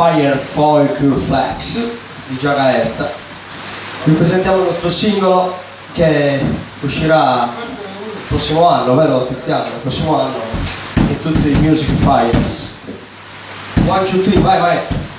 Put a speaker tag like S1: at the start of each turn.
S1: Fire Folk Flex di Giagaezza. Vi presentiamo il nostro singolo che uscirà il prossimo anno, vero Tiziano? Il prossimo anno in tutti i Music Fires. One, two, three, vai maestro!